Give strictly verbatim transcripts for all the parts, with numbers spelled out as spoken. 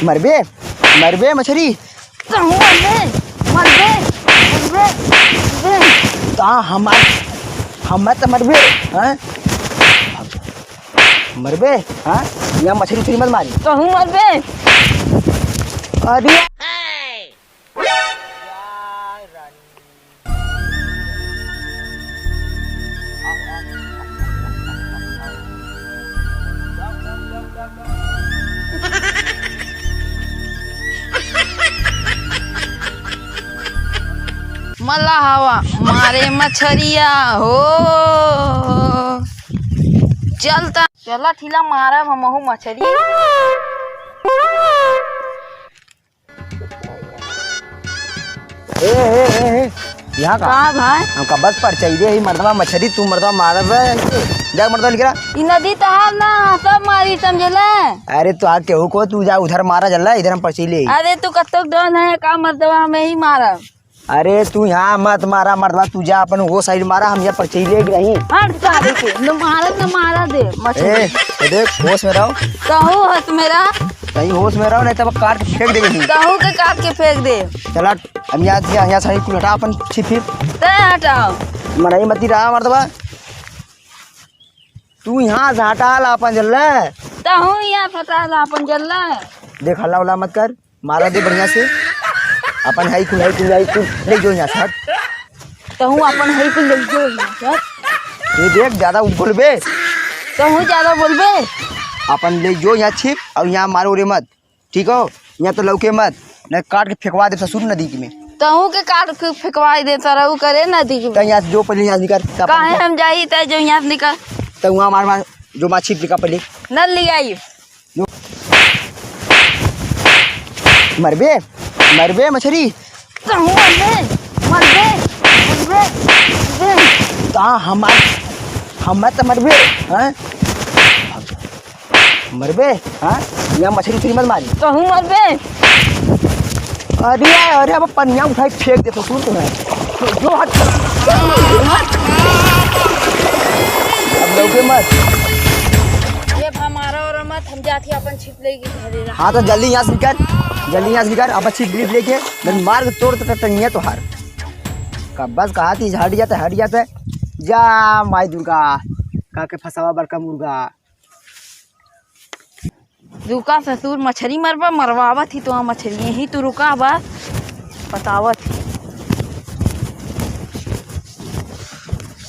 मरबे, मरबे मछरी। कहूँ मरबे, मरबे, मरबे, मरबे। ता हमार, हमार त मरबे, हैं? मरबे, हाँ? यहाँ मछरी उछरी मत मारी। कहूँ मरबे। अरे। मल्ला हवा मारे मछरिया हो। चलता, चला ठीला मारब हमहू मछरी। ए, ए, ए, ए, यहाँ का? का भाई? हमका बस परचइले ही मर्दवा मछरी, तू मर्दवा मारत रहे। जा मर्दवा निकरा। ई नदी तहार ना, सब मारी समझेला। अरे तो आ केहू को, तू जा उधर मारा जल्ला, इधर हम परचइले ही। अरे तू कत्तो डर है का मर्दवा, हमें ही मारब। अरे तू यहाँ मत मारा मर्दवा, तू जा अपन वो side मारा, हम यहाँ परचइले ही नहीं। हट सारे के, न मारत न मारा दे, मछली। ए, ए देख, होश में रहो। कहू होश में रह। कहीं होश में रहो, नहीं तब काट के फेंक देबे ही। कहू के काट के फेंक दे। चला, हम यहाँ से, यहाँ से कुल हटा अपन छिपी। तै हटाओ। मनई मती रहा मर्दवा। तू यहाँ से हटा ला अपन जल्ला। तहू यहाँ से हटा ला अपन जल्ला। देख हल्ला उल्ला मत कर, मारा दे बढ़िया से। अपन है कुल, है कुल, है कुल, ले जो यहाँ से हट। तहू अपन है कुल ले जो यहाँ से हट। ये देख ज्यादा बोलबे। तहू ज्यादा बोलबे। अपन ले जो यहाँ छिप और यहाँ मारो रे मत। ठीक हो, यहाँ तो लौके मत, नहीं काट के फेंकवा दे ससुर नदी के में। तहू के काट के फेंकवा दे, तरऊ करे नदी के तो में। यहाँ से जो पहले यहाँ से निकल, तो अपन काहे हम जाई, तै जो यहाँ से निकल। तो वहाँ मार मार, जो मार छिप निकल पहले। न ले आई। जो मरबे, मरबे मछरी। तहू मरबे, मरबे, मरबे, मरबे। ता हमार, हमार त मरबे, हैं? मरबे, हाँ? यहाँ मछरी उछरी मत मारी। तहू मरबे। अरे, अरे, अब पनिया उठाई फेंक दे तो सुन तुम्हें। जो हट। अब लौके मत। ये हमारा और मत, हम जाती अपन छिप लेगी घरे रहा। हाँ, तो जल्दी यहाँ से निकल, जल्दी यहाँ से निकल, अपन छिप ब्रीफ लेके, मैं मार के तोड़ तो टंगिया तोहार। का बस कहा थी, हट जाते, हट जाते। जा माई दुर्गा, का के फंसावा बड़का मुर्गा। रुका ससुर, मछरी मरबा, मरवावत ही तो मछरी, यहीं तो रुका बा, बतावत ही।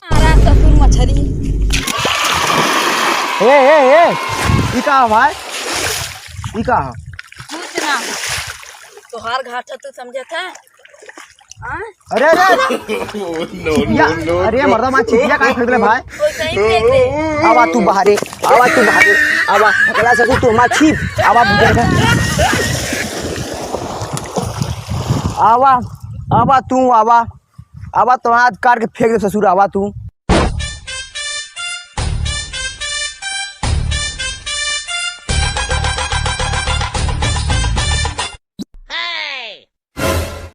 मारा ससुर मछरी। ए, ए, ए, ई का ह भाई? ई का ह? कुछ ना। तोहार घाटा तू समझत है? हाँ? अरे, अरे, अरे। No, no, छिपिया। No, no। अरे, मर्दा, माँ छिपिया काहे फेंक ले भाई? वैसे ही फेंक दे। आवा तू बाहरे, आवा तू बाहरे, आवा। अगला ससुर तू हमार छिप, आवा। आवा, आवा तू, आवा। आवा तो आज काट के फेंक दे ससुर, आवा तू।